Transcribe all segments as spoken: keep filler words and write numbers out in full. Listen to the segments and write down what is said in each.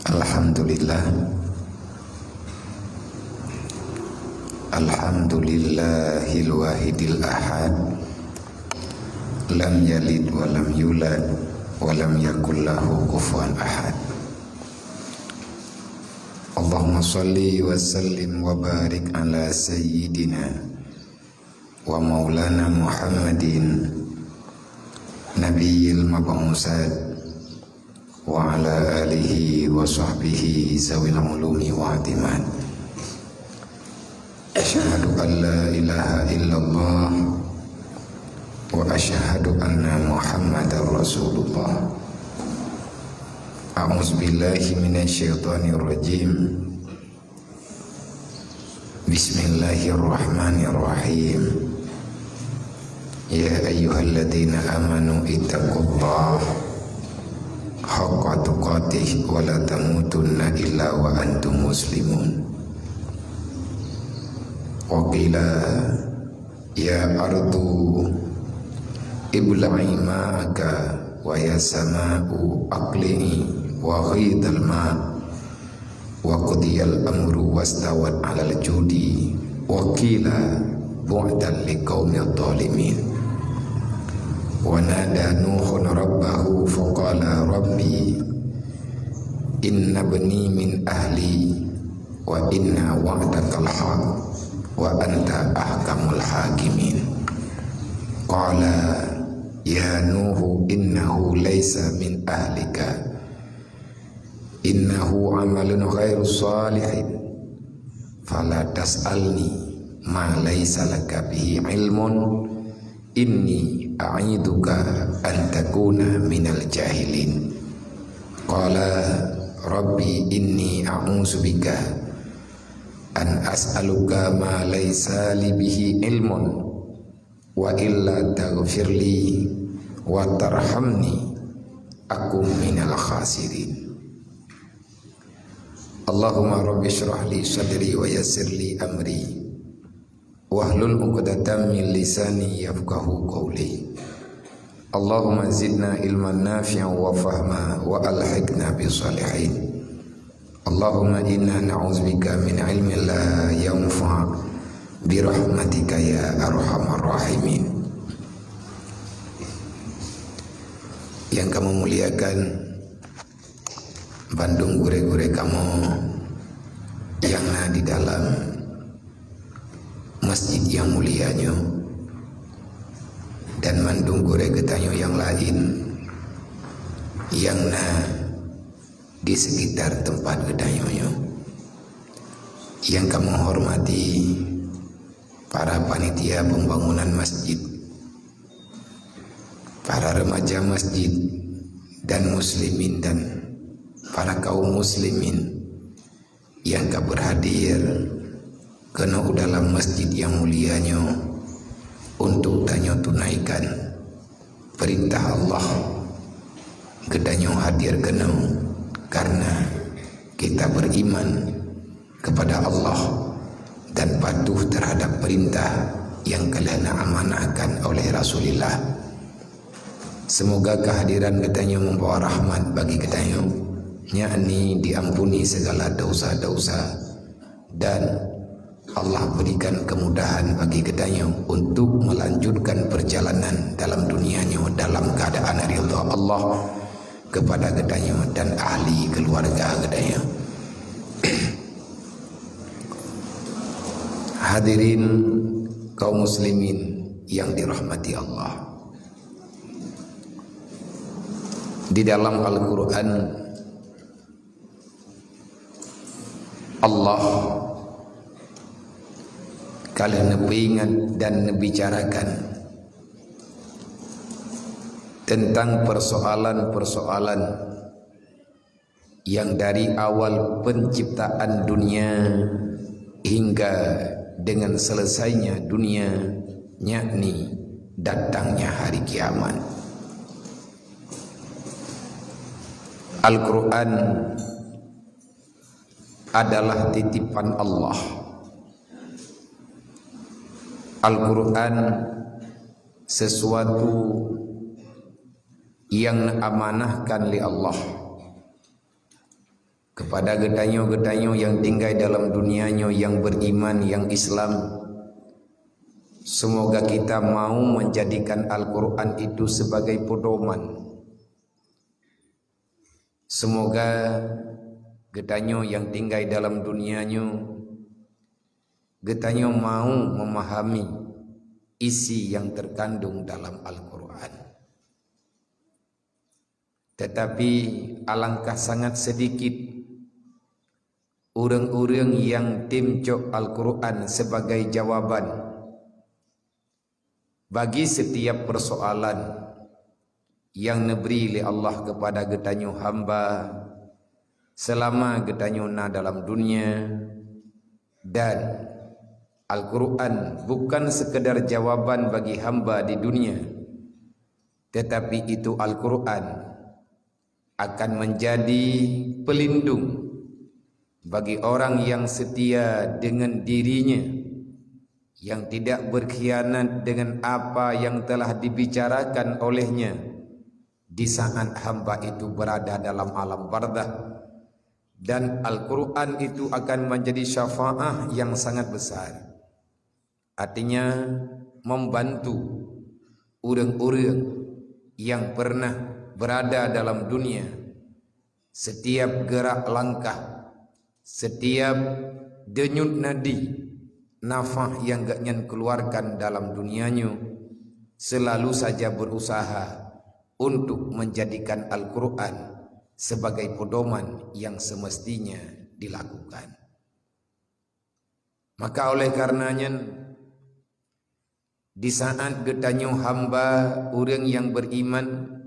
Alhamdulillah. Alhamdulillahil wahidil ahad. Lam yalid wa lam yulad wa lam yakul lahu kufuwan ahad. Allahumma shalli wa sallim wa barik ala sayyidina wa maulana Muhammadin nabiyil mab'usat wa ala alihi wa sahbihi zawil ulumi wa timan. Asyhadu an la ilaha illallah wa asyhadu anna Muhammadar Rasulullah. A'udzubillahi minasyaitonirrajim. Bismillahirrahmanirrahim. Ya ayyuhalladzina amanu ittaqullaha haqqa tuqatih wa la tamutunna illa wa antum muslimun. Wa qila ya ardu ibla'i ma'aka wa ya sama'u aqli'i wa ghidal ma' wa qudiyal amru wastawat 'alal judi wa qila bu'dan liqaumidh dhalimin. Wa nada Nuhun rabbahu faqala rabbi inna bani min ahli wa inna wa'dakal haq wa anta ahkamul hakimin. Qala ya Nuhu innahu laisa min ahlika innahu amalun ghairu shalihin, fala tas'alni ma laisa laka bihi ilmun, inni a'idzuka an takuna minal jahilin. Qala rabbi inni a'udzubika an as'aluka ma laisa li bihi ilmun, wa illa taghfirli wa tarhamni akum minal khasirin. Allahumma rabbi shrah li sadri wa yassir li amri wahlul 'uqdatam min lisani yafqahu qawli. Allahumma zidna ilman nafi'an wa fahma wa alhiqna bis salihin. Allahumma inna na'udzubika min ilmin la yanfa' bi rahmatika ya arhamar rahimin. Yang kamoe muliakan, bandum gurée-gurée kamoe nyang na di dalam masjid nyang mulia nyoe, dan mandum gurée geutanyoe nyang laén nyang na di sekitar teumpat geutanyoe nyoe. Nyang kamoe hormati para panitia pembangunan masjid, para remaja masjid, dan muslimin dan para kaum muslimin nyang ka berhadir keunoe u dalam masjid nyang mulia nyoe untuk tanyoe tunaikan perintah Allah. Geutanyoe hadir keunoe karena kita beriman kepada Allah dan patuh terhadap perintah nyang ka lheueh na amanahkan oleh Rasulullah. Semoga kehadiran geutanyoe membawa rahmat bagi geutanyoe, yakni diampuni segala dosa-dosa, dan Allah berikan kemudahan bagi geutanyoe untuk melanjutkan perjalanan dalam dunia nyoe dalam keadaan ridha Allah kepada geutanyoe dan ahli keluarga geutanyoe. Hadirin kaum muslimin yang dirahmati Allah. Di dalam Al-Quran, Allah ka lheueh neupeuingat dan neubicarakan tentang persoalan-persoalan yang dari awal penciptaan dunia hingga dengan selesainya dunia, yakni datangnya hari kiamat. Al-Quran adalah titipan Allah. Al-Quran sesuatu yang amanahkan lé Allah. Kepada geutanyoe-geutanyoe nyang tinggai dalam dunia nyoe nyang beriman, nyang Islam, semoga kita mau menjadikan Al-Quran itu sebagai pedoman. Semoga geutanyoe nyang tinggai dalam dunia nyoe, geutanyoe mau memahami isi yang terkandung dalam Al-Quran. Tetapi alangkah sangat sedikit ureuëng-ureuëng nyang tem cok Al-Quran sebagai jawaban bagi setiap persoalan nyang neubri lé Allah kepada geutanyoe hamba selama geutanyoe na dalam dunia. Dan Al-Quran bukan sekadar jawaban bagi hamba di dunia, tetapi itu Al-Quran akan menjadi pelindung bagi orang yang setia dengan dirinya, yang tidak berkhianat dengan apa yang telah dibicarakan olehnya di saat hamba itu berada dalam alam barzakh. Dan Al-Quran itu akan menjadi syafaah yang sangat besar. Artinya, membantu ureuëng-ureuëng nyang pernah berada dalam dunia. Setiap gerak langkah, setiap denyut nadi, nafah nyang gobnyan keluarkan dalam dunia nyoe, selalu saja berusaha untuk menjadikan Al-Quran sebagai pedoman yang semestinya dilakukan. Maka oleh karena nyan, di saat geutanyoe hamba ureuëng nyang beriman,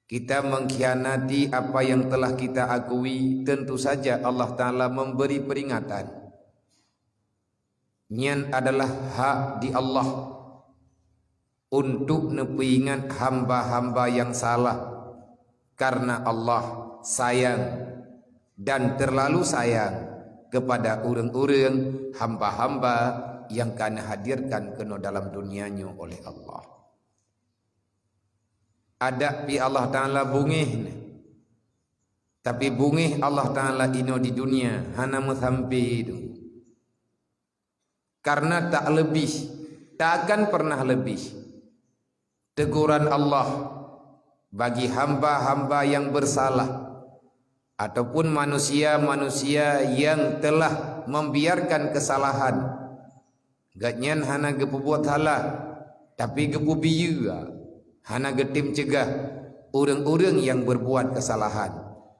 kita mengkhianati apa yang telah kita akui, tentu saja Allah Ta'ala memberi peringatan. Nyan adalah hak di Allah untuk neupeuingat hamba-hamba nyang salah, karena Allah sayang dan terlalu sayang kepada ureuëng-ureuëng, hamba-hamba nyang ka neuhadirkan keunoe dalam dunia nyoe oleh Allah. Adak pih Allah Ta'ala bungéh, tapi bungéh Allah Ta'ala inoe di dunia hana meusampoe tu. Karena tak leubeh, tak akan pernah leubeh teguran Allah bagi hamba-hamba nyang bersalah ataupun manusia-manusia nyang telah membiarkan kesalahan. Gobnyan hana geupeubuet salah, tapi geupeubiyeu, hana geutem ceugah ureuëng-ureuëng nyang berbuat kesalahan.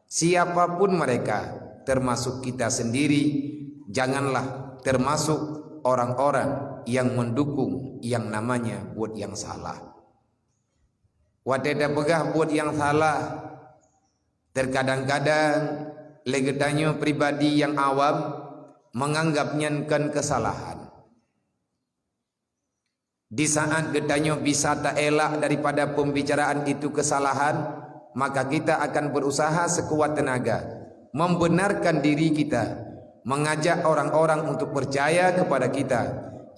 Siapapun mereka, termasuk kita sendiri, janganlah termasuk orang-orang yang mendukung yang namanya buet nyang salah. Watée tapeugah buet nyang salah, terkadang-kadang lé geutanyoe pribadi nyang awam menganggap nyan kon kesalahan. Di saat geutanyoe bisa taelak daripada pembicaraan itu kesalahan, maka kita akan berusaha sekuat tenaga membenarkan diri kita, mengajak orang-orang untuk percaya kepada kita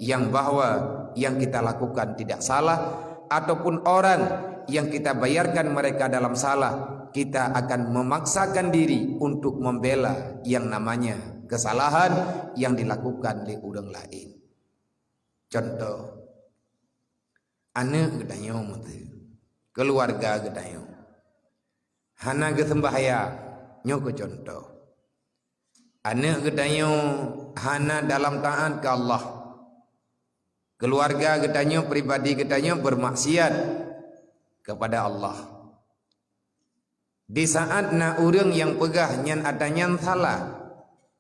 yang bahwa yang kita lakukan tidak salah, ataupun orang yang kita biarkan mereka dalam salah, kita akan memaksakan diri untuk membela yang namanya kesalahan yang dilakukan oleh orang lain. Contoh, aneuëk geutanyoe meuteue, keuluwarga geutanyoe hana geuseumbahyang, nyoe keu contoh. Aneuëk geutanyoe hana dalam taát keu Allah. Keuluwarga geutanyoe, pribadi geutanyoe bermaksiat kepada Allah. Di saat na ureuëng nyang peugah nyan ata nyan salah,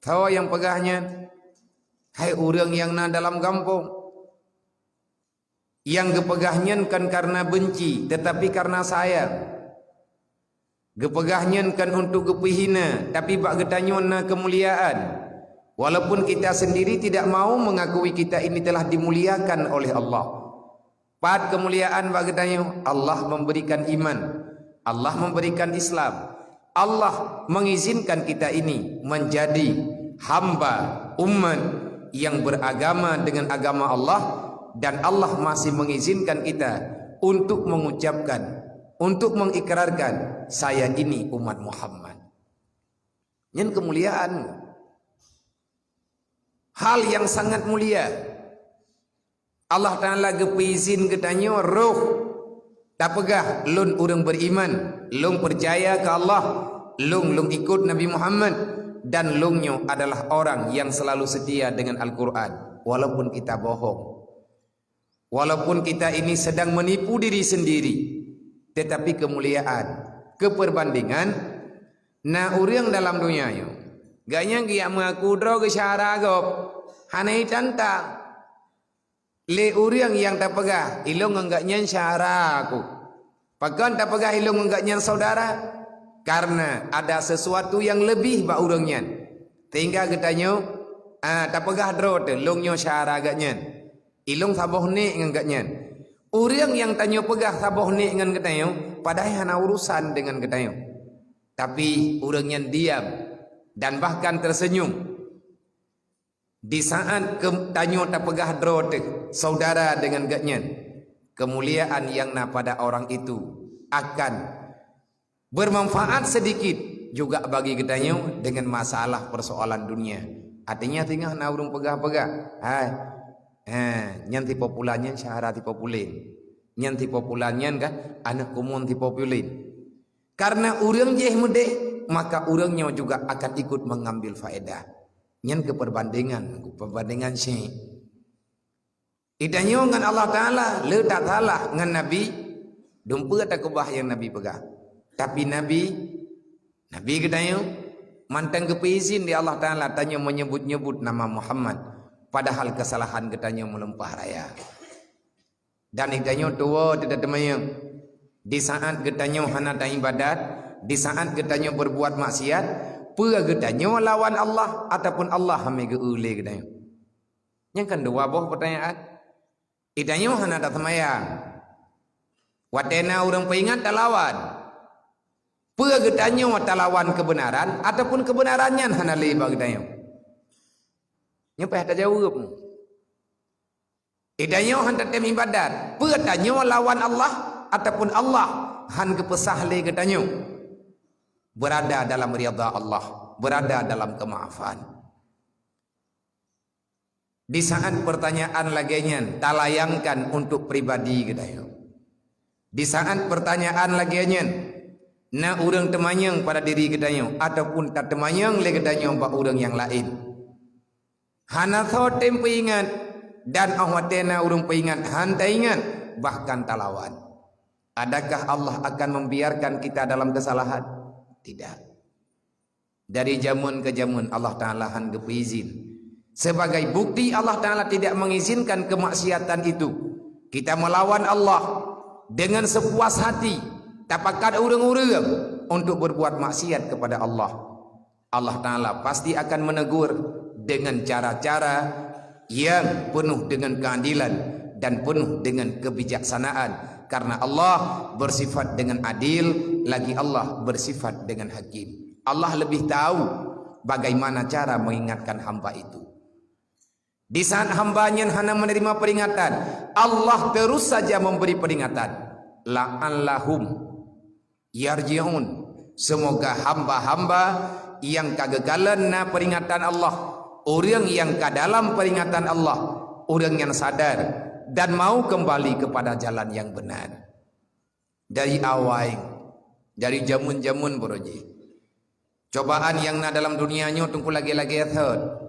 soe nyang peugah nyan? Hai ureuëng nyang na dalam gampông. Nyang geupeugah nyan kon kareuna beunci, teutapi kareuna sayang. Geupeugah nyan kon untuk geupeuhina, tapi bak geutanyoe na keumuliaan. Walaupun kita sendiri tidak mau mengakui kita ini telah dimuliakan oleh Allah. Pat keumuliaan bak geutanyoe? Allah memberikan iman, Allah memberikan Islam, Allah mengizinkan kita ini menjadi hamba umat yang beragama dengan agama Allah, dan Allah masih mengizinkan kita untuk mengucapkan, untuk mengikrarkan, "Saya ini umat Muhammad." Nyan keumuliaan. Hal nyang sangat mulia. Allah Ta'ala geupeuizin geutanyoe roh tapeugah, "Lôn ureuëng beriman, lôn percaya keu Allah, lôn, lôn ikut Nabi Muhammad, dan lôn nyoe adalah orang yang selalu setia dengan Al-Quran, walaupun kita bohong." Walaupun kita ini sedang menipu diri sendiri, tetapi keumuliaan, keupeubandingan, na ureuëng dalam donya nyoe, gobnyan geujak meuaku droe geusyara gob, hana jitantang lé ureuëng nyang tapeugah, "Ilôn ngon gobnyan syara aku." Pakon tapeugah ilôn ngon gobnyan saudara? Karena ada sesuatu yang lebih bak ureuëng nyan. Sehingga geutanyoe, ah, tapeugah droe teuh, "Lôn nyoe syara gobnyan. Ilôn saboh nek ngon gobnyan." Ureuëng nyang tanyoe peugah saboh nek ngon geutanyoe, padahai hana urusan dengan geutanyoe. Tapi ureuëng nyan diam dan bahkan tersenyum. Di saat ke-, tanyoe tapeugah droe teuh saudara dengan gobnyan, keumuliaan nyang na pada orang itu akan bermanfaat sedikit juga bagi geutanyoe dengan masalah persoalan dunia. Artinya, singoh na ureuëng peugah-peugah, "Hai, ha, nyan si populan nyan syara si populen. Nyan si populan nyan kan aneuëk kumuen si populen." Karena ureuëng jéh meudeh, maka ureuëng nyoe juga akan ikut mengambil faedah. Nyan keupeubandingan, keupeubandingan syek. Geutanyoe ngon Allah Ta'ala, le that salah ngon Nabi, dumpeue takeubah nyang Nabi peugah. Tapi Nabi, Nabi geutanyoe, mantong geupeuizin lé Allah Ta'ala tanyoe menyebut-nyebut nama Muhammad, padahal kesalahan geutanyoe meulimpah raya. Dan geutanyoe tuwoe teuh tateumanyong, di saat geutanyoe hana taibadat, di saat geutanyoe berbuat maksiat, peue geutanyoe lawan Allah ataupun Allah hana geu-eu lé geutanyoe? Nyan kan dua boh peutanyaan. Geutanyoe hana taseumayang. Watée na ureuëng peuingat talawan. Peue geutanyoe talawan keubeunaran ataupun keubeunaran nyan hana lé bak geutanyoe? Nyoe payah tajaweueb. Geutanyoe hana tatem ibadat. Peue tanyoe lawan Allah ataupun Allah hana geupeusah lé geutanyoe? Berada dalam ridha Allah, berada dalam kemaafan. Di saat pertanyaan lagée nyan talayangkan untuk pribadi geutanyoe. Di saat pertanyaan lagée nyan na ureuëng teumanyong pada diri geutanyoe ataupun tateumanyong lé geutanyoe bak ureuëng nyang laén. Hana soe tem peuingat, dan óh watée na ureuëng peuingat hana taingat, bahkan talawan. Adakah Allah akan membiarkan kita dalam kesalahan? Tidak. Dari jameun ke jameun Allah Ta'ala hana geupeuizin. Sebagai bukti Allah Ta'ala tidak mengizinkan kemaksiatan itu, kita melawan Allah dengan sepuas hati, tapakat ureuëng-ureuëng untuk berbuat maksiat kepada Allah. Allah Ta'ala pasti akan menegur dengan cara-cara yang penuh dengan keadilan dan penuh dengan kebijaksanaan, karena Allah bersifat dengan adil, lagi Allah bersifat dengan hakim. Allah lebih tahu bagaimana cara mengingatkan hamba itu. Di saat hamba nyan hana menerima peringatan, Allah terus saja memberi peringatan. La'allahum yarji'un. Semoga hamba-hamba nyang ka geukalon na peringatan Allah, ureuëng nyang ka dalam peringatan Allah, ureuëng nyan sadar dan mau kembali kepada jalan yang benar. Dari awai, dari jameun-jameun baroe jih, cobaan nyang na dalam dunia nyoe teungku lagée-lagée thot.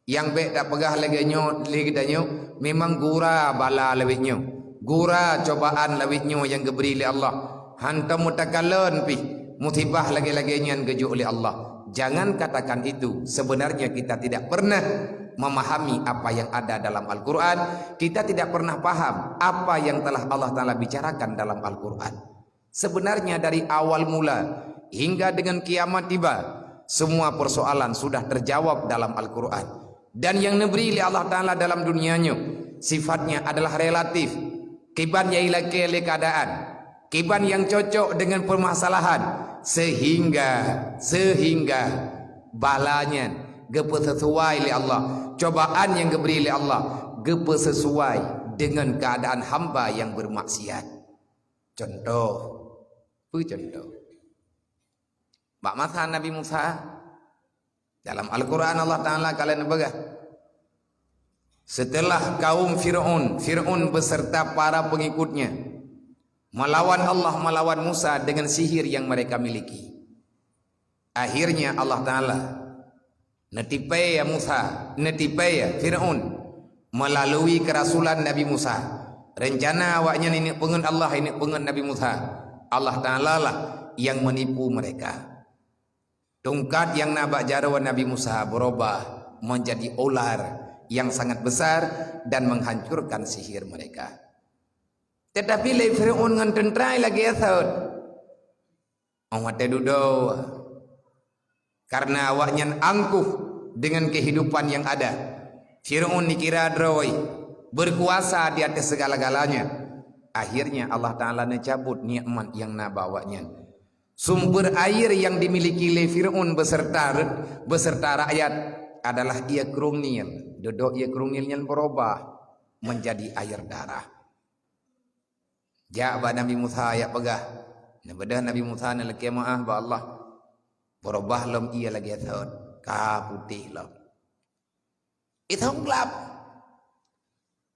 Nyang bék tapeugah lagée nyoe lé geutanyoe, memang gura bala lawét nyoe, gura cobaan lawét nyoe nyang geubri lé Allah. Hantom mutakalon pih musibah lagée-lagée nyan geujok lé Allah. Jangan katakan itu. Sebenarnya kita tidak pernah memahami apa yang ada dalam Al-Quran. Kita tidak pernah paham apa yang telah Allah Ta'ala bicarakan dalam Al-Quran. Sebenarnya dari awal mula hingga dengan kiamat tiba, semua persoalan sudah terjawab dalam Al-Quran. Dan yang neubri lé Allah Ta'ala dalam dunia nyoe sifatnya adalah relatif. Kiban nyang ilakée lé keadaan, kiban nyang cocok dengan permasalahan, sehingga, sehingga bala nyan geupeusesuai lé Allah, cobaan nyang geubri lé Allah geupeusesuai dengan keadaan hamba nyang bermaksiat. Contoh, peue contoh? Bak masa Nabi Musa, Dalam Al-Quran Allah Ta'ala kalian peugah, setelah kaum Fir'aun, Fir'aun beserta para pengikutnya melawan Allah, melawan Musa dengan sihir yang mereka miliki. Akhirnya Allah Ta'ala neutipée ya Musa, neutipée ya Fir'aun melalui kerasulan Nabi Musa. Rencana awaknyan ini peungeut Allah, ini peungeut Nabi Musa. Allah Ta'ala lah yang menipu mereka. Tungkat yang na bak jaroe Nabi Musa berubah menjadi ular yang sangat besar dan menghancurkan sihir mereka. Tetapi lé Fir'aun ngon teuntrai lagée sot. Óh watée dudoe, karena awaknyan angkuh dengan kehidupan yang ada. Fir'aun dikira droe, berkuasa di atas segala-galanya. Akhirnya Allah Ta'ala neucabut nikmat yang na bak awaknyan. Sumber air yang dimiliki lé Fir'aun beserta, beserta rakyat adalah ié Krueng Nil. Dudoe ié Krueng Nil nyan berubah menjadi air darah. Jak bak Nabi Musa jak peugah. Neubeudôh Nabi Musa neulakée meuáh bak Allah. Berubah lom ié lagée sot, ka putéh lom. Itu gelap.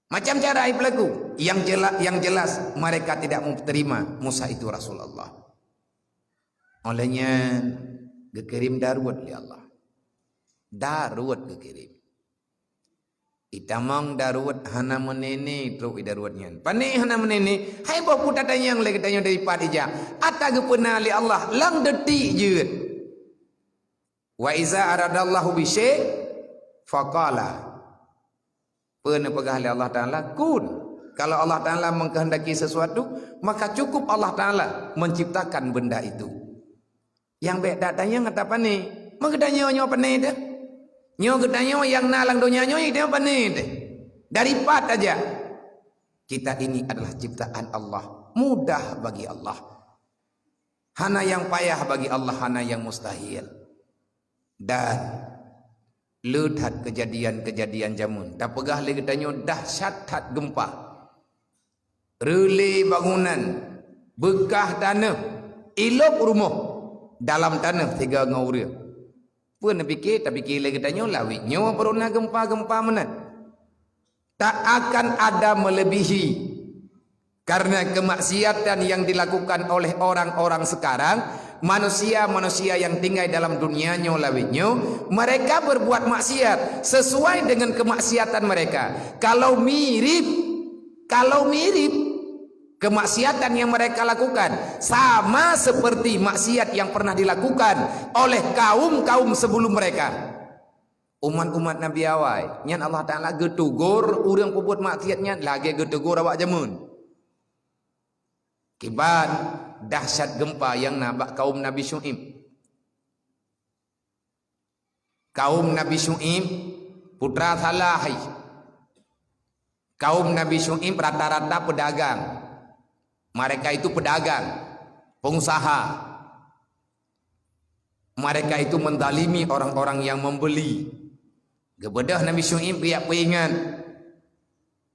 Macam cara berlaku. Yang jelas, yang jelas mereka tidak mau terima Musa itu Rasul Allah. Oleh nyan geukirim Daud lé Allah. Daud geukirim. Itamong Daud hana meunene trok i Daud nyan. Pane hana meunene, hai boh peue tatanyong lé geutanyoe dari pat ija. Ata geupeuna lé Allah lam detik jeuet. Wa iza aradallahu bi syai' faqala. Peue neupeugah lé Allah Ta'ala, kun. Kalau Allah Ta'ala mengkehendaki sesuatu, maka cukup Allah Ta'ala menciptakan benda itu. Nyang bék tatanyong ata pane. Meugeutanyoe nyoe pane teuh? Nyoe geutanyoe nyang na lam donya nyoe geutanyoe pane teuh? Dari pat aja. Kita ini adalah ciptaan Allah. Mudah bagi Allah. Hana nyang payah bagi Allah, hana nyang mustahil. Dan le that keujadian-keujadian jameun. Tapeugah lé geutanyoe dahsyat that gempa. Reulée bangunan, beukah taneuh, ilop rumoh dalam taneuh sigoe ngon ureuëng. Peue neupike, tapike lé geutanyoe lawét nyoe baru na gempa-gempa meunan. Tak akan ada melebihi. Karena kemaksiatan yang dilakukan oleh orang-orang sekarang, manusia-manusia yang tinggal dalam dunia nyoe lawét nyoe, mereka berbuat maksiat sesuai dengan kemaksiatan mereka. Kalau mirip, kalau mirip kemaksiatan yang mereka lakukan sama seperti maksiat yang pernah dilakukan oleh kaum-kaum sebelum mereka. Umat-umat Nabi awai, nyan Allah Ta'ala geutegur ureuëng peubuet maksiat nyan lagée geutegur awak jameun. Kiban dahsyat gempa nyang na bak kaum Nabi Syu'aib. Kaum Nabi Syu'aib, putra salah hai. Kaum Nabi Syu'aib rata-rata pedagang. Mereka itu pedagang, pengusaha. Mereka itu menzalimi orang-orang yang membeli. Geubeudôh Nabi Syu'aib geujak peuingat,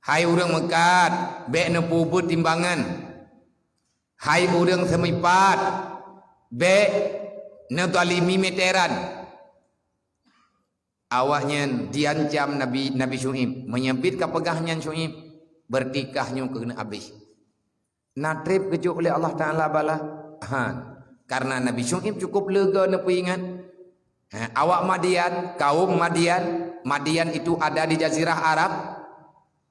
"Hai ureuëng meukat, bék neupeubuet timbangan. Hai ureuëng seumipat, bék neuzalimi meteran." Awaknyan diancam Nabi, Nabi Syu'aib. Meunyoe biet ka peugah nyan Syu'aib, berarti kah nyoe keuneuk habéh. Na treb geujok lé Allah Ta'ala bala? Han. Karena Nabi Syu'aib cukup leuga neupeuingat. Ha, awak Madian, kaum Madian, Madian itu ada di Jazirah Arab,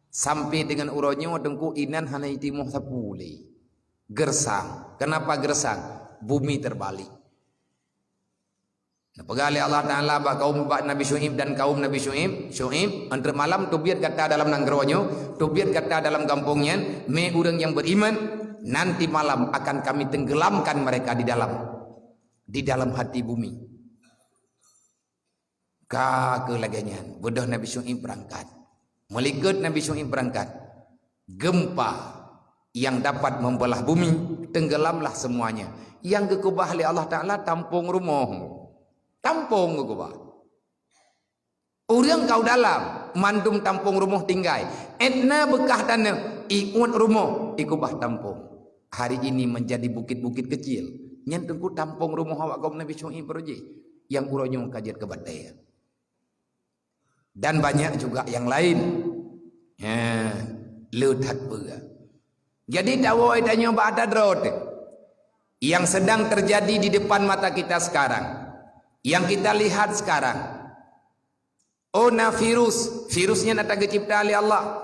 sampai dengan uroe nyoe teungku inan hana jitimoh sapeue lé. Gersang. Kenapa gersang? Bumi terbalik. Neupeugah lé Allah Ta'ala bak kaum, bak Nabi Syu'aib dan kaum Nabi Syu'aib, "Syu'aib, 'oh treuk malam teubiet gata dalam nanggroe nyoe, teubiet gata dalam gampông nyan, mé ureuëng nyang beriman, nanti malam akan kami tenggelamkan mereka di dalam, di dalam hati bumi." Ka keuh lagée nyan, beudôh Nabi Syu'aib beurangkat. Meulikot Nabi Syu'aib beurangkat. Gempa yang dapat membelah bumi, tenggelamlah semuanya. Nyang geukeubah lé Allah Ta'ala tampông rumoh. Tampông geukeubah. Ureuëng kau dalam, mandum tampông rumoh tinggai. Etna beukah taneuh, iuet rumoh, ikeubah tampông. Hari ini menjadi bukit-bukit kecil. Nyan teungku tampông rumoh awak kaum Nabi Syu'aib baroe jih. Nyang uroe nyoe ka jeuet keu batée. Dan banyak juga yang lain. Ha, le that peue. Jadi, tawoe tanyoe bak ata droe teuh. Yang sedang terjadi di depan mata kita sekarang, yang kita lihat sekarang, oh, na virus, virus nyan ata geucipta lé Allah.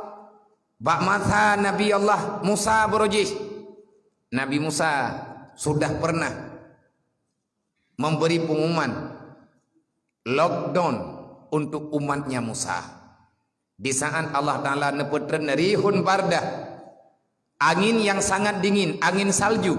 Bak masa Nabi Allah Musa beurojih, Nabi Musa sudah pernah memberi pengumuman lockdown untuk umatnya Musa. Di saat Allah Ta'ala neupeutreun rihun bardah, angin yang sangat dingin, angin salju,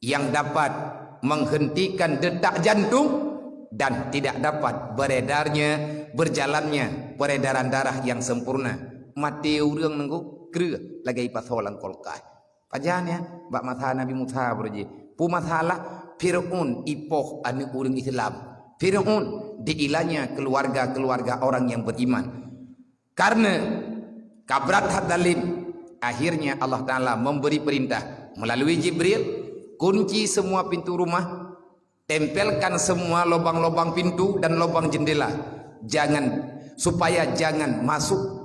yang dapat menghentikan detak jantung dan tidak dapat beredarnya, berjalannya peredaran darah yang sempurna. Maté ureuëng nunggu kreueh lagée pasoe lam kulkas. Pajan ya, bak masa Nabi Musa beurojih. Peue masalah? Firaun ipoh aneuëk ureuëng Islam. Firaun diilanya keluarga-keluarga orang yang beriman. Karena kabrat that zalim, akhirnya Allah Ta'ala memberi perintah melalui Jibril, kunci semua pintu rumah, tempelkan semua lubang-lubang pintu dan lubang jendela, jangan, supaya jangan masuk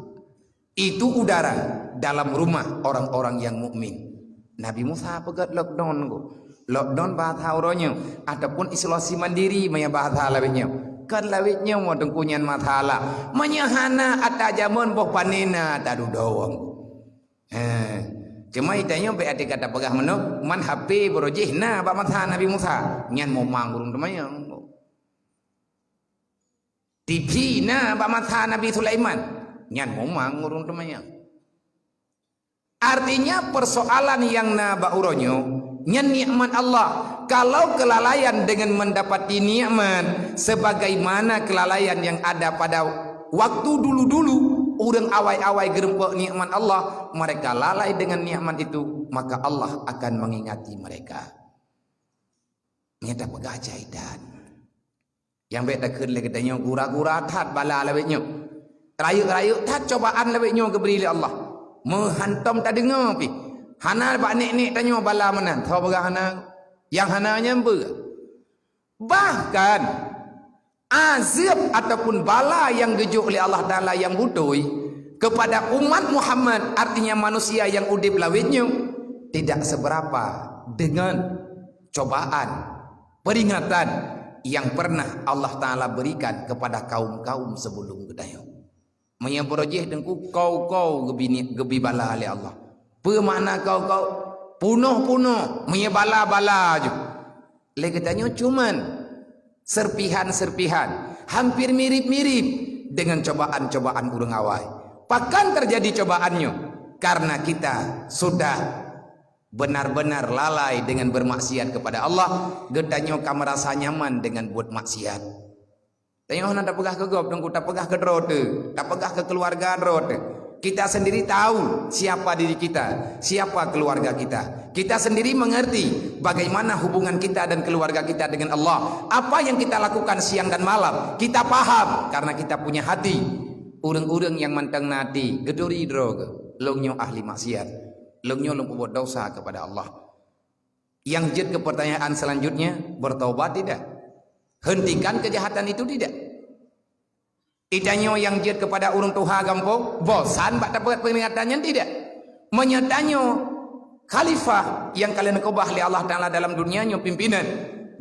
itu udara dalam rumah orang-orang yang mukmin. Nabi Musa peugét lockdown ko. Lockdown bahasa uroe nyoe ataupun isolasi mandiri maya bahasa lawét nyoe. Kan lawét nyoe mo teungku nyan masalah. Manya hana ata jameun boh panena tadudoe. He. Cuma itanyoe bék até kata peugah meunoe, man H P beurojih na bak masa Nabi Musa. Nyan momang ureuëng teumanyong. T V na bak masa Nabi Sulaiman. Nyan momang ureuëng teumanyong. Artinya persoalan yang na bak uroe nyoe, nyan nikmat Allah. Kalau kelalaian dengan mendapati nikmat sebagaimana kelalaian yang ada pada waktu dulu-dulu, ureuëng awai-awai geureumpok nikmat Allah, mereka lalai dengan nikmat itu, maka Allah akan mengingati mereka. Nyata peugah caitan. Nyang bék takheun lé geutanyoe gura-gura that bala lawét nyoe. Rayeuk-rayeuk that cobaan lawét nyoe geubri lé Allah. Meuhantom tadeungoe pih. Hana bak nek-nek tanyoe bala meunan. Tho peugah hana. Nyang hana nyan beu. Bahkan, azab ataupun bala nyang geujok lé Allah Ta'ala nyang beutôi kepada umat Muhammad, artinya manusia nyang udeb lawét nyoe, tidak seberapa dengan cobaan, peringatan yang pernah Allah Ta'ala berikan kepada kaum-kaum sebelum geutanyoe. Meunyoe beurojih teungku, kau-kau geubi ni-, geubi bala lé Allah. Peue makna kau-kau? Punoh-punoh, meunyoe bala-bala ju. Lé geutanyoe cuman serpihan-serpihan, hampir mirip-mirip dengan cobaan-cobaan ureuëng awai. Pakon terjadi cobaan nyoe? Karena kita sudah benar-benar lalai dengan bermaksiat kepada Allah, geutanyoe ka merasa nyaman dengan buet maksiat. Tanyoe hana tapeugah keu gob, teungku, tapeugah keu droe teuh, tapeugah keu keuluwarga droe teuh. Kita sendiri tahu siapa diri kita, siapa keluarga kita. Kita sendiri mengerti bagaimana hubungan kita dan keluarga kita dengan Allah. Apa yang kita lakukan siang dan malam, kita paham karena kita punya hati. Ureuëng-ureuëng nyang mantong na até, geuturi droe geuh, lôn nyoe ahli maksiat, lôn nyoe lôn peubuet dosa kepada Allah. Yang jeuet ke pertanyaan selanjutnya, bertobat tidak? Hentikan kejahatan itu tidak? Itanyoe nyang jeuet kepada ureuëng tuha gampông, bosan bak tapeugah peringatan nyan tidak? Meunyoe tanyoe khalifah nyang ka lheueh neukeubah lé Allah Ta'ala dalam dunia nyoe pimpinan,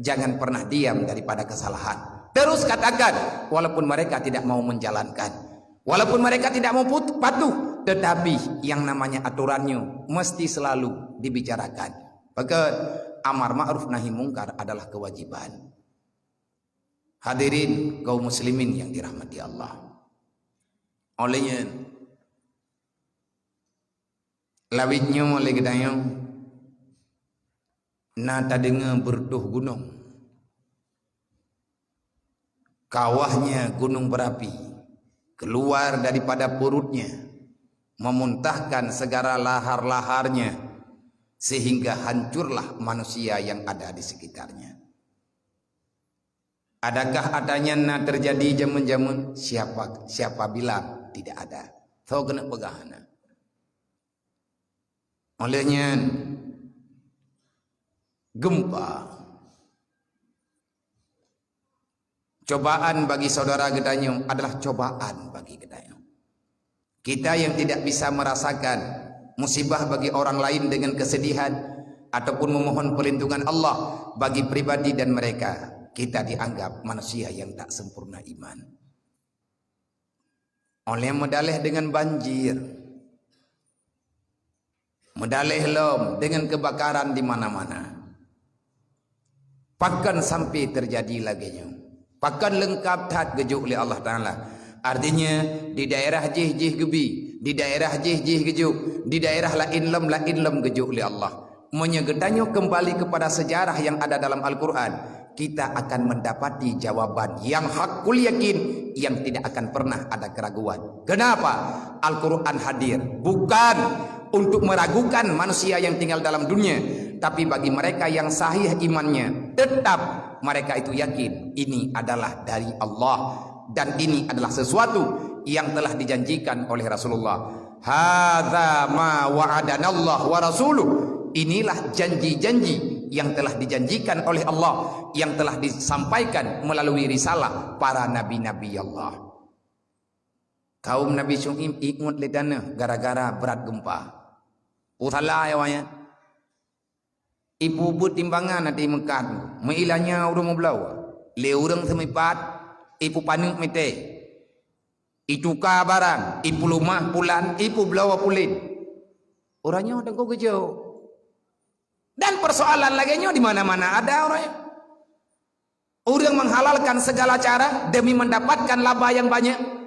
jangan pernah diam daripada kesalahan. Terus katakan, walaupun mereka tidak mau menjalankan. Walaupun mereka tidak mau put-, patuh, tetapi yang namanya aturan nyoe mesti selalu dibicarakan. Pakon amar ma'ruf nahi mungkar adalah kewajiban. Hadirin kaum muslimin yang dirahmati Allah. Oleh nyan, lawét nyoe lé geutanyoe na tadeungoe beureutoh gunong. Kawahnya gunung berapi keluar daripada perutnya, memuntahkan segala lahar-laharnya, sehingga hancurlah manusia yang ada di sekitarnya. Adakah ata nyan na terjadi jameun-jameun? Siapa, siapa bilang tidak ada? Soe keuneuk peugah hana? Oleh nyan, gempa, Cobaan bagi saudara geutanyoe adalah cobaan bagi geutanyoe. Kita yang tidak bisa merasakan musibah bagi orang lain dengan kesedihan ataupun memohon perlindungan Allah bagi pribadi dan mereka, kita dianggap manusia yang tak sempurna iman. Oleh meudaleh dengan banjir, meudaleh lom dengan kebakaran di mana-mana. Pakon sampai terjadi lagée nyoe? Pakon leungkab that geujok lé Allah Taala? Artinya, di daerah jih-jih geubi, di daerah jih-jih geujok, di daerah laén lom laén lom geujok lé Allah. Meunyoe geutanyoe kembali kepada sejarah yang ada dalam Al-Quran, kita akan mendapati jawaban yang hakul yakin yang tidak akan pernah ada keraguan. Kenapa? Al-Quran hadir bukan untuk meragukan manusia yang tinggal dalam dunia, tapi bagi mereka yang sahih imannya, tetap mereka itu yakin ini adalah dari Allah dan ini adalah sesuatu yang telah dijanjikan oleh Rasulullah. Hadza ma wa'adanallah wa rasuluh. Inilah janji-janji yang telah dijanjikan oleh Allah, yang telah disampaikan melalui risalah para nabi-nabi Allah. Kaum Nabi Syu'aib ingat lé tanoh gara-gara brat gempa. Peue salah awaknyan? Ipeubuet timbangan até meukat, meuilanya ureuëng meubloe, lé ureuëng seumipat, ipeupaneuk meuté, ituka barang, ipeulumah pulan, ipeubloe pulen. Uroe nyoe teungku geujok. Dan persoalan lagée nyoe di mana-mana ada uroe nyoe. Ureuëng menghalalkan segala cara demi mendapatkan laba yang banyak.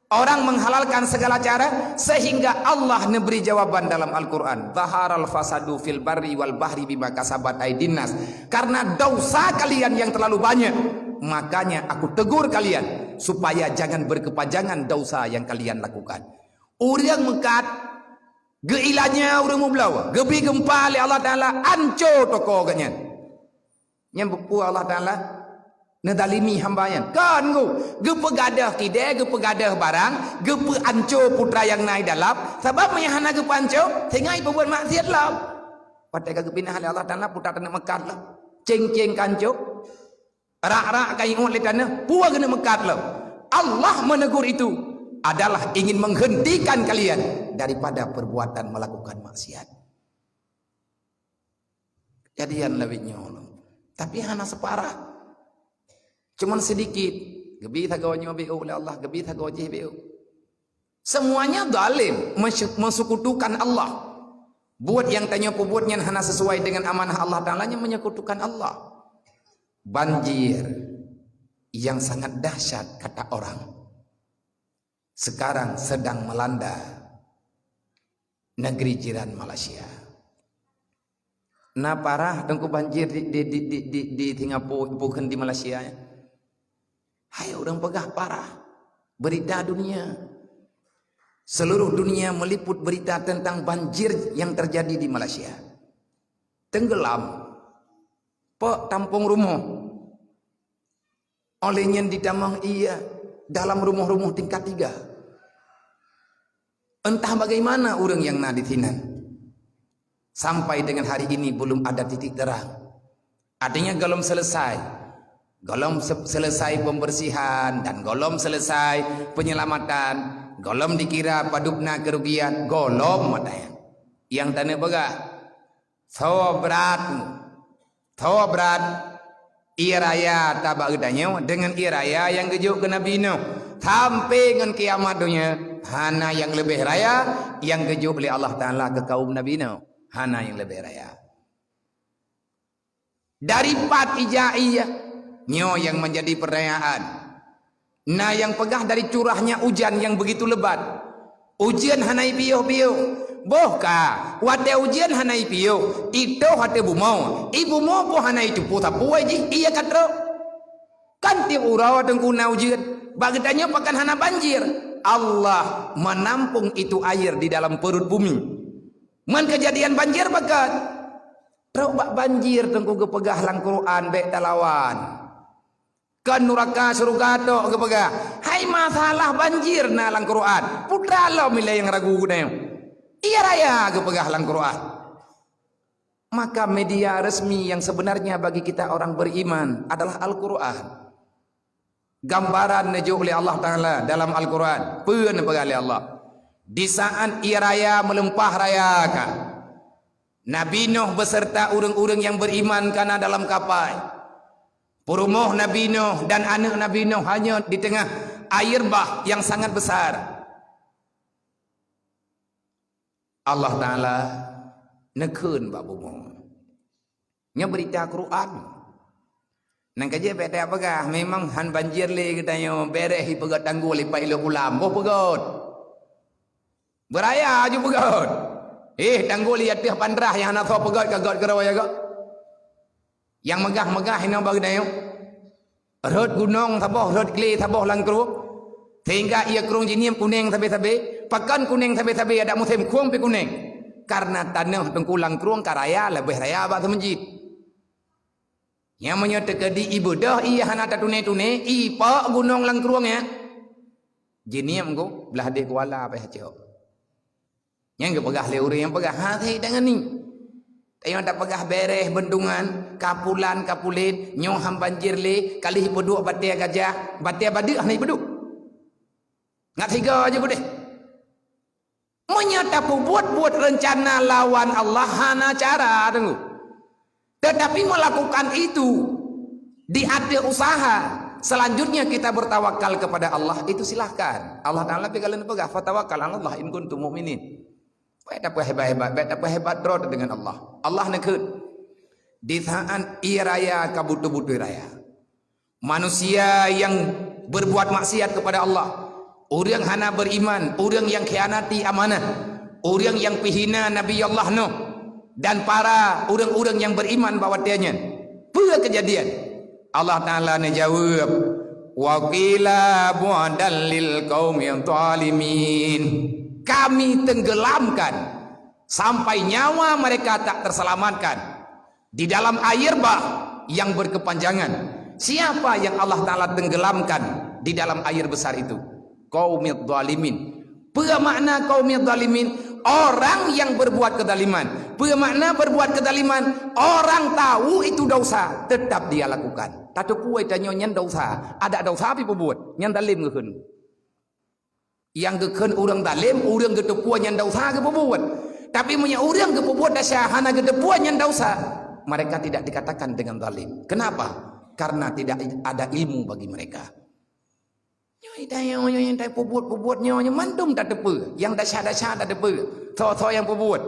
Orang menghalalkan segala cara sehingga Allah neubri jawaban dalam Al-Quran. Zaharal fasadu fil barri wal bahri bima kasabat aidin nas. Karena dosa kalian yang terlalu banyak, makanya aku tegur kalian supaya jangan berkepanjangan dosa yang kalian lakukan. Ureuëng meukat, geuilanya ureuëng meubloe, geubi gempa lé Allah Taala, anco toko geuhnyan. Nyan buku Allah Taala neudalimi hamba nyan. Kon geuh, geupeugadeuh kidée, geupeugadeuh barang, geupeuanco putra nyang na i dalam, sabab meunyo hana geupeuanco, singai peubuet maksiat lom. Watée ka geupinah lé Allah Taala putra teuneuk meukat lom. Ceng-ceng ka anco, rak-rak ka ingot lé tanoh, peue geuneuk meukat lom. Allah menegur itu adalah ingin menghentikan kalian daripada perbuatan melakukan maksiat. Kejadian lawét nyoe lom. Tapi hana separah. Cuman sedikit. Gebi sagoe nyoe biôk lé Allah, gebi sagoe jih biôk. Semuanya zalim, mesyu-, mensekutukan Allah. Buet nyang tanyoe peubuet nyan hana sesuai dengan amanah Allah Taala, nyan menyekutukan Allah. Banjir yang sangat dahsyat kata orang sekarang sedang melanda negeri jiran Malaysia. Na parah teungku banjir di, di, di, di, di, di Singapura, bukan di Malaysia, ya. Hai ureuëng peugah parah. Berita dunia. Seluruh dunia meliput berita tentang banjir yang terjadi di Malaysia. Tenggelam. Pok tampung rumoh. Oleh nyan ditamong ia dalam rumoh-rumoh tingkat tiga. Entah bagaimana ureuëng nyang na di sinan. Sampai dengan hari ini belum ada titik terang. Artinya golom selesai. Golom se-, selesai pembersihan dan golom selesai penyelamatan. Golom dikira padubna kerugian. Golom mata nyang. Nyang tane peugah. Soe brat, soe brat, ie raya tabak geutanyoe deungon ie raya nyang geujok keu Nabi Nuh. Sampai ngon kiamat donya, hana nyang leubeh raya nyang geujok lé Allah Taala keu kaum Nabi Nuh. Hana nyang leubeh raya. Dari pat ija ie, nyoe nyang menjadi pertanyaan. Na nyang peugah dari curahnya ujan nyang begitu lebat. Ujeuen hana ipiôh-piôh. Boh ka, watée ujeuen hana ipiôh, itoh ateueh bumoe. I bumoe pun hana itupeue sapeue jih, ie ka trok. Kan tieb uroe teungku na ujeuen. Bak geutanyoe pakon hana banjir. Allah menampung itu air di dalam perut bumi. Meukeujadian banjir pakon? Trok bak banjir teungku geupeugah lam Quran bék talawan. Kon nuraka syeuruga tok geupeugah. Hai masalah banjir na lam Quran. Putra lom ilée nyang ragu geutanyoe. Ie raya geupeugah lam Quran. Maka media resmi yang sebenarnya bagi kita orang beriman adalah Al-Quran. Gambaran neujok lé Allah Taala dalam Al-Quran. Peue neupeugah lé Allah? Di saat ie raya meulimpah raya ka, Nabi Nuh beserta ureuëng-ureuëng nyang beriman kana dalam kapai. Peurumoh Nabi Nuh dan aneuëk Nabi Nuh hanya di teungoh air bah nyang sangat besar. Allah Taala neukheun bak bumoe. Nyoe beurita Quran. Nyang ka jeuet bék tapeugah, memang han banjir lé geutanyoe, bereh ipeugöt tanggul ipat ilok ulam, boh peugöt. Beuraya aju peugöt. Eh, tanggul i ateueh pandrah nyang hana soe peugöt ka göt keudroe ya göt. Nyang meugah-meugah inoe bak geutanyoe. Rhot gunong saboh, rhot kle saboh lam krueng. Sehingga ie krueng jinieb kuneng sabe-sabe. Pakon kuneng sabe-sabe, adak musém khueng pih kuneng. Karena tanoh teungku lam krueng ka raya, leubeh raya bak seumeujid. Nyang meunyoe teukeudi ibeudôh ie hana tatuné-tuné, ipok gunong lam krueng nyan. Jinieb ku, blah deh kuala payah cok. Nyang geupeugah lé ureuëng nyang peugah, "Ha, hei, deungon ni. Tanyoe tapeugah bereh bendungan, kapulan, kapulen, nyoe han banjir lé, ka lheueh ipeuduek batée gajah, batée badeuk hana ipeuduek. Ngat sigoe jih beudeh." Meunyoe tapeubuet-buet reuncana lawan Allah, hana cara, teungku. Tetapi melakukan itu di ateueh usaha, selanjutnya kita bertawakal kepada Allah, itu silahkan. Allah Taala pih ka lheueh neupeugah, "Fatawakkal 'alallah in kuntum mu'minin." Bék tapeuhebat-hebat, bék tapeuhebat droe deungon Allah. Allah neukheun. Di saat ie raya ka beutôi-beutôi raya, manusia yang berbuat maksiat kepada Allah, ureuëng hana beriman, ureuëng yang khianati amanah, ureuëng yang peuhina Nabi Allah Nuh dan para ureuëng-ureuëng yang beriman bak watée nyan. Peue keujadian? Allah Taala neujaweueb, "Wa qila bu'dan lil qaumi zalimin." Kami tenggelamkan sampai nyawa mereka tak terselamatkan di dalam air bah yang berkepanjangan. Siapa yang Allah Taala tenggelamkan di dalam air besar itu? Qaumidz zalimin. Peue makna qaumidz zalimin? Orang yang berbuat kezaliman. Peue makna berbuat kezaliman? Orang tahu itu dosa, tetap dia lakukan. Tateupeue tanyoe nyan dosa. Ada dosa pih peubuet. Nyan zalim geukheun. Nyang geukheun ureuëng zalim, ureuëng geuteupeue nyan dosa geupeubuet. Tapi meunyoe ureuëng geupeubuet desya hana geuteupeue nyan dosa, mereka tidak dikatakan dengan zalim. Kenapa? Karena tidak ada ilmu bagi mereka. Nyoe tanyoe, nyoe nyang tapeubuet-peubuet nyoe, nyoe mandum tateupeue. Nyang desya-desya tateupeue. Soe-soe nyang peubuet.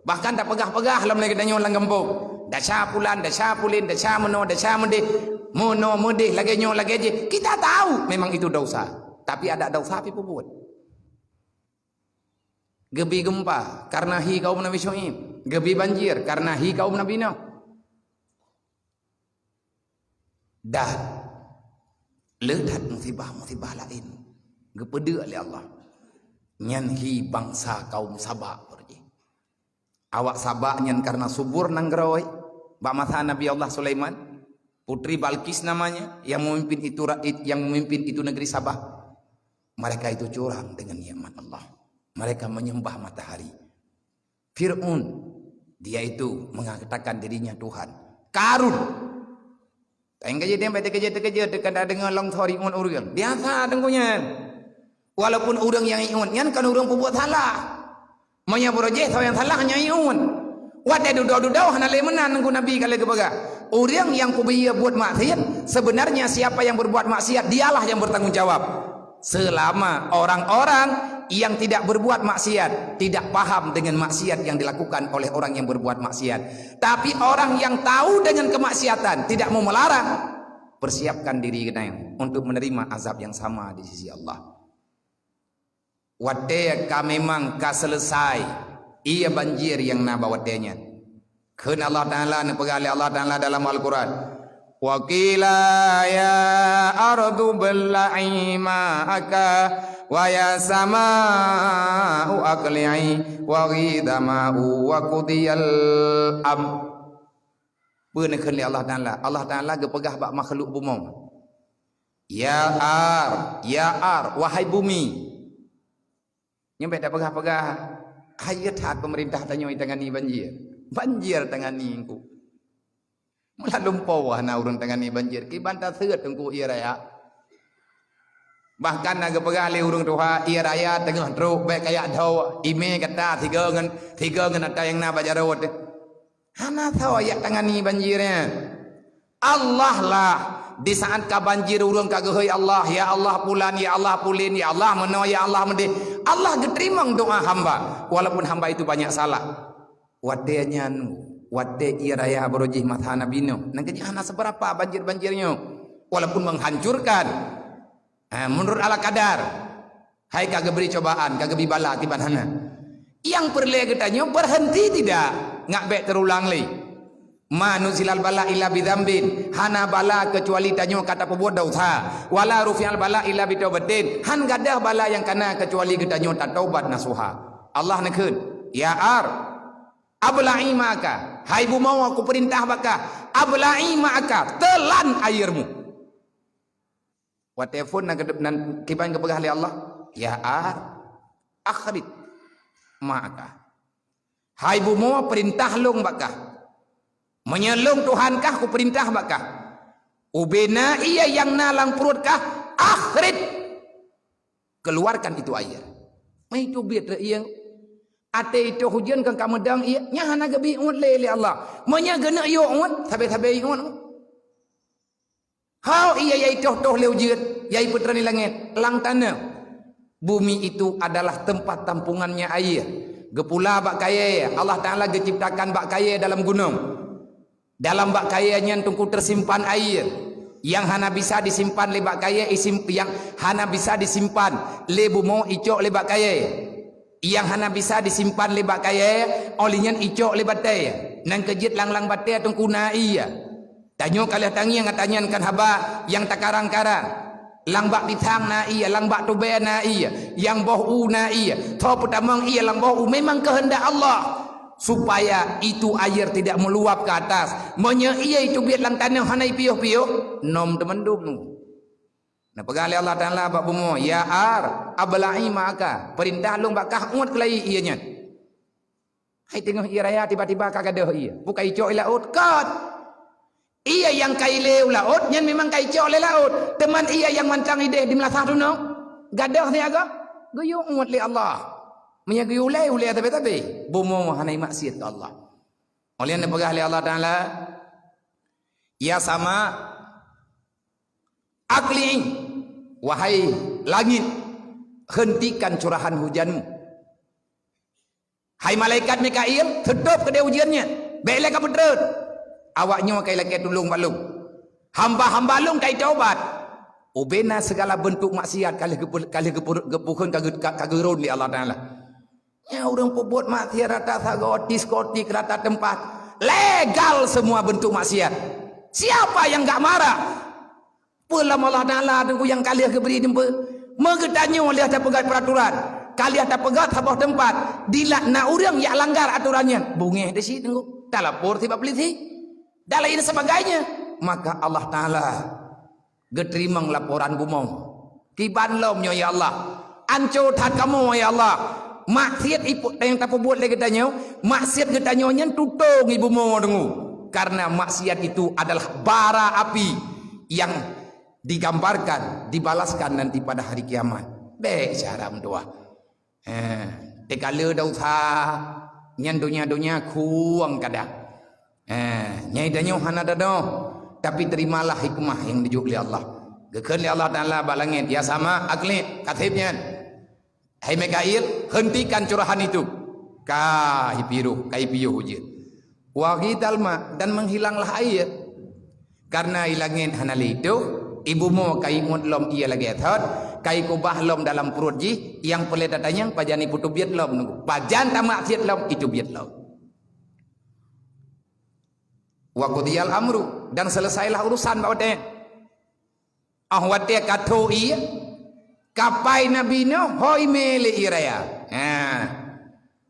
Bahkan tapeugah-peugah lom lagée tanyoe lam gampông. Desya pulan, desya pulen, desya meunoe, desya meudeh. Meunoe meudeh, lagée nyoe, lagée jih. Kita tahu memang itu dosa. Tapi ada dosa pih peubuet. Geubi geumpa karena hi kaum Nabi Syuaib. Geubi banjir karena hi kaum Nabi Nuh. Dan le that musibah-musibah laén geupeudeuek lé Allah. Nyan hi bansa kaum Saba, peue jih. Awak Saba nyan karena subur nanggroe, bak masa Nabi Allah Sulaiman, Putri Balqis namanya, yang memimpin itu ra-, yang memimpin itu negeri Saba. Mereka itu curang dengan nikmat Allah. Mereka menyembah matahari. Fir'aun, dia itu mengatakan dirinya Tuhan. Karun. Tanyoe ka jidong bék teukeujot-teukeujot, teuka tadeungoe lom thori ngon ureuëng. Biasa teungku nyan. Walaupun ureuëng nyang iék nyan kan ureuëng peubuet salah. Meunyoe beurojéh soe nyang salah nyan iék. Watée dudoe-dudoe hana lé meunan, Teungku Nabi ka lheueh geupeugah, ureuëng nyang peubiyeu buet maksiat, sebenarnya siapa yang berbuat maksiat, dialah yang bertanggung jawab. Selama orang-orang yang tidak berbuat maksiat tidak paham dengan maksiat yang dilakukan oleh orang yang berbuat maksiat, tapi orang yang tahu dengan kemaksiatan tidak mau melarang, persiapkan diri keunoe untuk menerima azab yang sama di sisi Allah. Watée ka memang ka seuleusai ie banjir nyang na bak watée nyan, kheun Allah Taala, neupeugah lé Allah Taala dalam Al-Quran, "Wa qila ya ardu bla'i ma'aki wa ya sama'u aqli'i wa ghidha ma'u wa qudiyal amr." Peue neukheun lé Allah Taala? Allah Taala geupeugah bak makhluk bumoe, "Ya ar, ya ar, wahai bumi." Nyan bék tapeugah-peugah, hai that peumeurintah tanyoe tangani banjir. Banjir tangani Teungku. Meulalum po hana ureuëng tangani banjir. Kiban taseuet Teungku ie raya. Bahkan na geupeugah lé ureuëng tuha, ie raya teungoh trok, bék kayak dho, imé gata sigoe ngon, sigoe ngon ata nyang na bak jaroe teuh. Hana soe jak tangani banjir nyan. Allah lah. Di saat ka banjir, ureuëng ka geuhôi Allah, "Ya Allah pulan, ya Allah pulin, ya Allah meunoe, ya Allah meudéh." Allah geuteurimong doa hamba, walaupun hamba itu banyak salah. Watée nyan, watée ie raya baroe jih masa Nabi Nuh, nyang keuh hana seubeurapa banjir-banjir nyoe, walaupun menghancurkan. Ha, meunurot ala kadar. Hai ka geubri cobaan, ka geubri bala kiban hana. Nyang peureulée geutanyoe, berhenti tidak, ngat bék teurulang lé. "Ma nuzilal bala illa bidzambin," hana bala keucuali tanyoe ka tapeubuet desya. "Wala rufi'al bala illa bitaubatin," han gadôh bala nyang kana keucuali geutanyoe tataubat nasuha. Allah neukheun, "Ya ar, abla'i ma'aka," hai bumoe, kupeurintah bak kah, "abla'i ma'aka," teulan airmu. Watée phon nan keudeup nan kiban geupeugah lé Allah, "Ya ar, akhrij ma'aka." Hai bumoe, peurintah lôn bak kah. Meunyoe lôn Tuhan kah, kupeurintah bak kah. Ubena ie nyang na lam pruet kah, akhrij, keluarkan itu air. Meuitu biet reueng. Até itu hujeuen keu ka meudong ie, nyan hana geubi uet lé, lé Allah. Meunyoe geuneuk yue uet, sabe-sabe yue uet. Hau ie yai toh-toh lé ujeuen, yai peutreun di langét, lam tanoh. Bumi itu adalah tempat tampungannya air. Geupula bak kayée, Allah Ta'ala geuciptakan bak kayée dalam gunong. Dalam bak kayée nyan teungku teusimpan air. Nyang hana bisa disimpan lé bak kayée, isim-, nyang hana bisa disimpan lé bumoe icok lé bak kayée. Nyang hana bisa disimpan lé bak kayée, óh lheueh nyan icok lé batée. Nyang keujeuet lam-lam batée teungku na ie. Tanyoe ka lheueh tangieng ata nyan kan haba nyang takarang-karang. Lam bak pisang na ie, lam bak tubée na ie, nyang boh u na ie. Tho peutamong ie lam boh u memang keuheundak Allah, supaya itu air tidak meluap ke atas. Meunyoe ie itu biet lam tanoh hana ipiôh-piôh, nom teumandum. Neupeugah lé Allah Ta'ala bak bumoe, "Ya ar, abla'i ma'aka," peurintah lôn bak kah uet keulai ie nyan. Hai teungoh ie raya tiba-tiba ka gadôh ie, bukai icok i laôt, kot. Ie nyang ka ilée u laôt nyan memang ka icok lé laôt, teuma ie nyang mantong idéh di meulasah tunong, gadôh siagoe, geuyue uet lé Allah. Meunyoe geuyue ulée, ulée tabe-tabe, bumoe hana maksiet keu Allah. Óh lheueh nyan neupeugah lé Allah Ta'ala, "Ya sama, aqli'i," wahai langit, hentikan curahan hujanmu. Hai malaikat Mikail, seutôb keudeh ujeuen nyan, bék lé ka peutreun. Awak nyoe ka ilakée tulông bak lôn. Hamba-hamba lôn ka itaubat. Ubena segala beuntuk maksiat ka lheueh geupeu-, ka lheueh geupeu-, geupeukeun ka geu-, ka, ka geurôn lé Allah Ta'ala. Nyan ureuëng peubuet maksiat rata sagoe, diskotik rata teumpat. Legal semua bentuk maksiat. Siapa yang enggak marah? Peue lam Allah Ta'ala teungku nyang ka lheueh geubri teumpeue? Meugeutanyoe lheueh tapeugét peuraturan, ka lheueh tapeugét saboh teumpat, dilat na ureuëng nyang langgar aturan nyan, beungéh di situ teungku, talapor sibak polisi, dan lain sebagainya. Maka Allah Ta'ala geuteurimong laporan bumoe. Kiban lom nyoe ya Allah, anco that kamoe ya Allah. Maksiat ipu-, nyang tapeubuet lé geutanyoe, maksiat geutanyoe nyan tutong i bumoe teungku. Karena maksiat itu adalah bara api yang digambarkan, dibalaskan nanti pada hari kiamat. Bék cara meutuah. Eh, teukala desya nyan donya-donya khueng kadang. Eh, nyai tanyoe hana tanoh, tapi terimalah hikmah nyang neujok lé Allah. Geukheun lé Allah Ta'ala bak langét, "Ya sama, aqli', kaseb nyan. Hai Mikail, hentikan curahan itu." Ka ipiôh, ka ipiôh ujeuen. "Wa ghidhal ma," dan menghilanglah air. Karena i langét hana lé itôh, i bumoe ka iuet lom ie lagée thot, ka ikubah lom dalam pruet jih, nyang peureulée tatanyong pajan ipeuteubiet lom teungku. Pajan tamaksiat lom, iteubiet lom. "Wa qudiyal amru," dan selesailah urusan bak watée nyan. Óh watée ka tho ie, kapai Nabi Nuh hôi mé lé ie raya. Ha.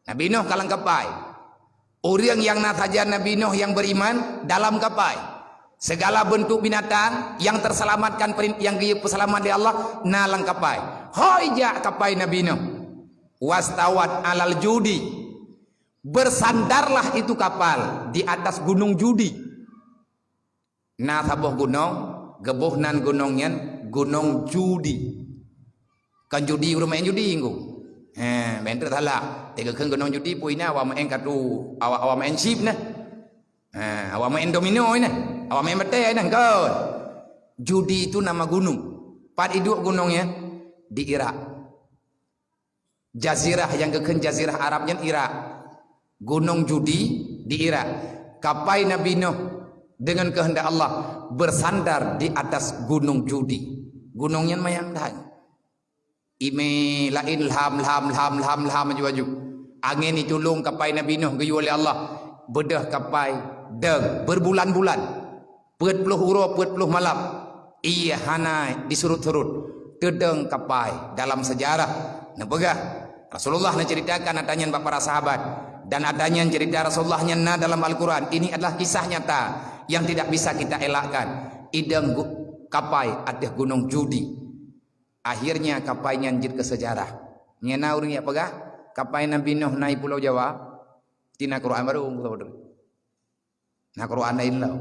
Nabi Nuh ka lam kapai. Ureuëng nyang na sajan Nabi Nuh nyang beriman dalam kapai. Segala bentuk binatang nyang terselamatkan perin-, nyang geupeuseulamat lé Allah na lam kapai. Hôi jak kapai Nabi Nuh. "Wastawat alal judi." Bersandarlah itu kapal di atas gunung Judi. Na saboh gunong, geuboh nan gunong nyan Gunong Judi. An judi, ureuëng main judi engko. Ha, ben teuk salah. Teuka kheun gunong judi pun ina awak main kartu, awak, awak main chip nah. Ha, awak main domino nah. Awak main batée nah, kon. Judi itu nama gunong. Pat iduek gunong nyan? Di Irak. Jazirah nyang geukheun jazirah Arab nyan Irak. Gunong judi di Irak. Kapai Nabi Nuh dengan kehendak Allah bersandar di atas gunong judi. Gunong nyan manyang that. Ime laén lham, lham, lham, lham, lham aju-aju. Angén itulông kapai Nabi Nuh geuyue lé Allah. Beudôh kapai deueng berbulan-bulan. Peuet ploh uroe, peuet ploh malam. Ié hana disurot-surot. Teudeueng kapai dalam sejarah. Neupeugah, Rasulullah neuceuritakan ata nyan bak para sahabat. Dan ata nyan ceurita Rasulullah nyan na dalam Al-Quran. Ini adalah kisah nyata yang tidak bisa kita elakkan. Ideueng gu-, kapai ateueh gunong judi. Akhirnya kapai nyan jeuet keu sejarah. Nyan na ureuëng jak peugah, kapai Nabi Nuh na i Pulo Jawa, tina Quran barô, Na Quran laén lom.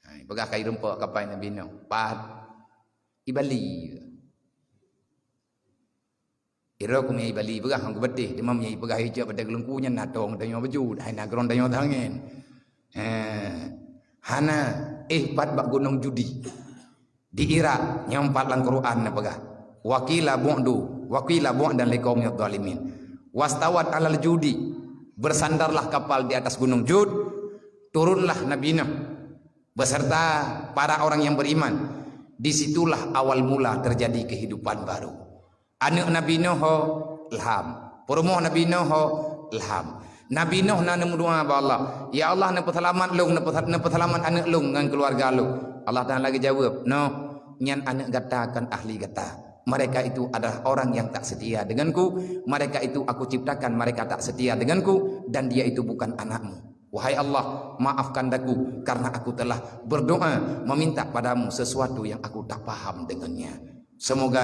Hai, peugah ka irumpok kapai Nabi Nuh. Pat. I Bali. Iro ku miyai Bali peugah ngon geubeudeh, teuma miyai peugah ijak pada geulungku nyan na tong tanyoe beujeuet, hai na keurong tanyoe tangen. Eh, hana, eh, pat bak gunong judi. Di Irak, nyang pat lam Quran na peugah, "Wa qila bu'du, wa qila bu'dan liqaumidz dzalimin." Wastawat alal judi, bersandarlah kapal di atas gunong Jud, turunlah Nabi Nuh beserta para orang yang beriman. Di situlah awal mula terjadi kehidupan baru. Aneuk Nabi Nuh ho, lham. Peurumoh Nabi Nuh ho, lham. Nabi Nuh na neumeudoa bak Allah, "Ya Allah, neupeuseulamat lôn, neupeusa-, neupeuseulamat aneuk lôn ngon keuluwarga lôn." Allah Taala geujaweueb, "Nuh, nyan aneuk gata kon ahli gata. Mereka itu adalah orang yang tak setia denganku. Mereka itu Aku ciptakan, mereka tak setia denganku, dan dia itu bukan anakmu." Wahai Allah, maafkan aku karena aku telah berdoa meminta padamu sesuatu yang aku tak paham dengannya. Semoga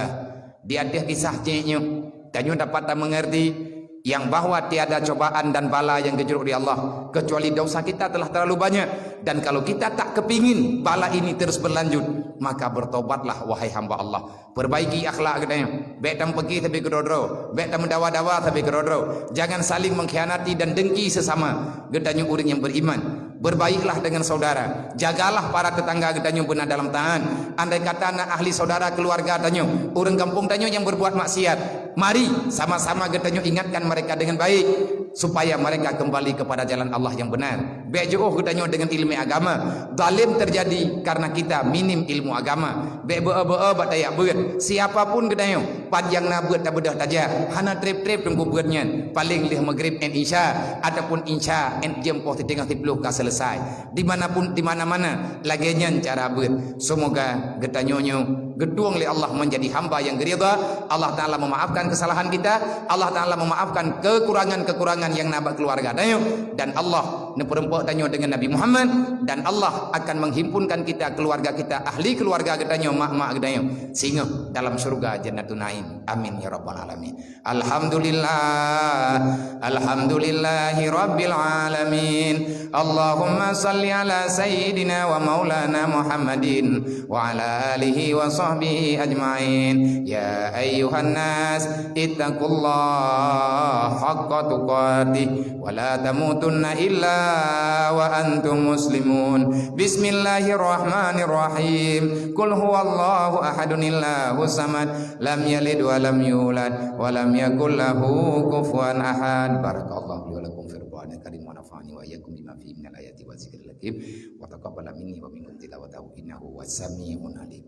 di ateueh kisah cék nyoe, tanyoe dapat tameungerti yang bahwa tiada cobaan dan bala yang geujrok di Allah kecuali dosa kita telah terlalu banyak, dan kalau kita tak kepingin bala ini terus berlanjut, maka bertobatlah, wahai hamba Allah. Perbaiki akhlak geutanyoe. Bék tameupeugét sabe keudroe-droe. Bék tameudawa-dawa sabe keudroe-droe. Jangan saling mengkhianati dan dengki sesama geutanyoe ureuëng nyang beriman. Berbaiklah dengan saudara. Jagalah para tetangga geutanyoe beuna dalam taat. Andai kata na ahli saudara keluarga tanyoe, ureuëng gampông tanyoe nyang berbuat maksiat, mari sama-sama geutanyoe ingatkan mereka dengan baik, supaya mereka kembali kepada jalan Allah yang benar. Bék jiôh geutanyoe deungon iéleumé agama. Zalim terjadi karena kita minim ilmu agama. Bék beu-o-beu-o bak tajak beuet. Siapa pun geutanyoe, pat nyang na beuet tabeudôh tajak, hana treb-treb teungku beuet nyan. Paleng lheueh maghrib 'et isya, ataupun isya 'et jeuem poh siteungoh siplôh ka selesai. Di mana pun, di mana-mana, lagée nyan cara beuet. Semoga geutanyoe nyoe geutueng lé Allah menjadi hamba yang geurida. Allah Taala memaafkan kesalahan kita. Allah Taala memaafkan kekurangan-kekurangan yang na bak keluarga tanyoe. Dan Allah neupeureumpok tanyoe dengan Nabi Muhammad. Dan Allah akan menghimpunkan kita, keluarga kita, ahli keluarga geutanyoe, mak-mak geutanyoe, singoh dalam syurga Jannatun Naim. Amin ya rabbal alamin. Alhamdulillah. Alhamdulillahi rabbil alamin. Allahumma salli ala sayyidina wa maulana Muhammadin wa ala alihi wa sahbihi ajma'in. Ya ayyuhan nas, ittaqullaha haqqa tuqatih wa la tamutunna illa wa antum muslimun. Bismillahirrahmanirrahim. Qul huwallahu ahadun, Allahus samad, lam yalid wa lam yulad, wa lam yakul lahu kufuwan ahad. Barakallahu li wa lakum fil Qur'anil Karim wa nafa'ani wa iyyakum bima fihi minal ayati wa dzikril hakim. Wa taqabbala minni wa minkum tilawatahu innahu huwas sami'un alim.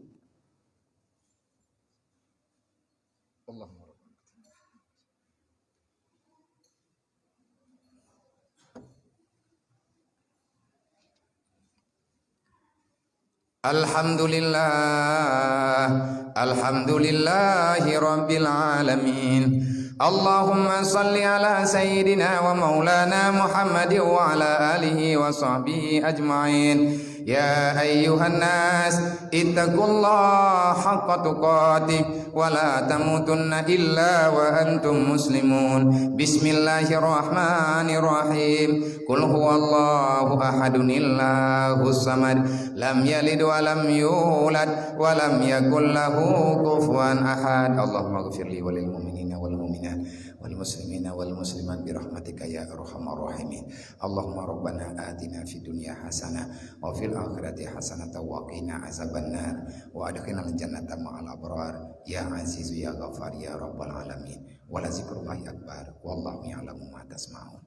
Allahumma rabbana. Alhamdulillah. Alhamdulillahi rabbil alamin. Allahumma salli ala sayyidina wa maulana Muhammad wa ala alihi wa sahbihi ajma'in. Ya ayyuhan nas, ittaqullaha haqqa tuqatih wa la tamutunna illa wa antum muslimun. Bismillahirrahmanirrahim. Qul huwallahu ahadun, Allahus samad, Lam yalid wa lam yulad wa lam yakul lahu kufuwan ahad. Allahumma ghfir li wa lil mu'minina wal mu'minat wal muslimina wal muslimat bi rahmatika ya arhamar rahimin. Allahumma rabbana atina fid dunya hasanah wa fil akhirati hasanatan wa qina azabannar wa adkhilnal jannata ma'al abrar ya azizu ya ghaffar ya rabbal alamin. Wa la zikrullahi akbar. Wallahu ya'lamu ma tasma'un.